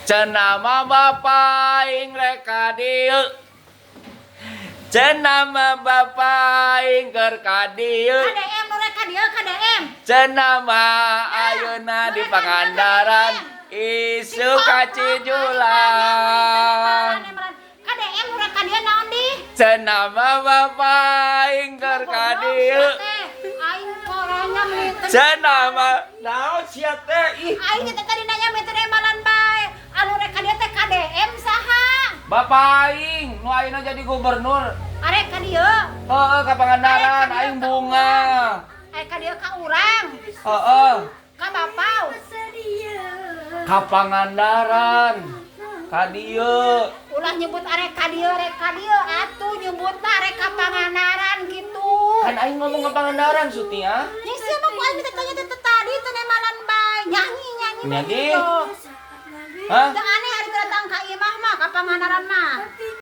Cenah mah bapak aing rek ka dieu. Cenah mah bapak aing keur ka dieu. KDM nu rek ka dieu KDM. Cenah mah ayeuna di Pangandaran isuk ka Cijulang. KDM nu rek ka dieu naon di? Cenah mah bapak aing keur ka dieu. Aing korangnya meni teu- Cenah mah naon sia teh, ih. Aing teh tadi nanya meni teu emalan bae. Anu rek ka dieu teh KDM saha? Bapak aing nu ayeuna jadi gubernur. Arek ka dieu. Heeh, ka Pangandaran aing bunga. Arek ka dieu ka urang. Heeh. Ka bapau. Ka Pangandaran. Ka dieu. Ulah nyebut arek ka dieu, arek ka dieu atuh nyebutna arek ka Pangandaran gitu. Kan aing ngomong ke Pangandaran, Suti, ah. Ya sia mah ku aing teh tanya teh tadi teu nemalan bae. Nyanyi nyanyi Nyanyi? gitu. Hah? Teu aneh hari teu datang ka imah mah ka Pangandaran mah.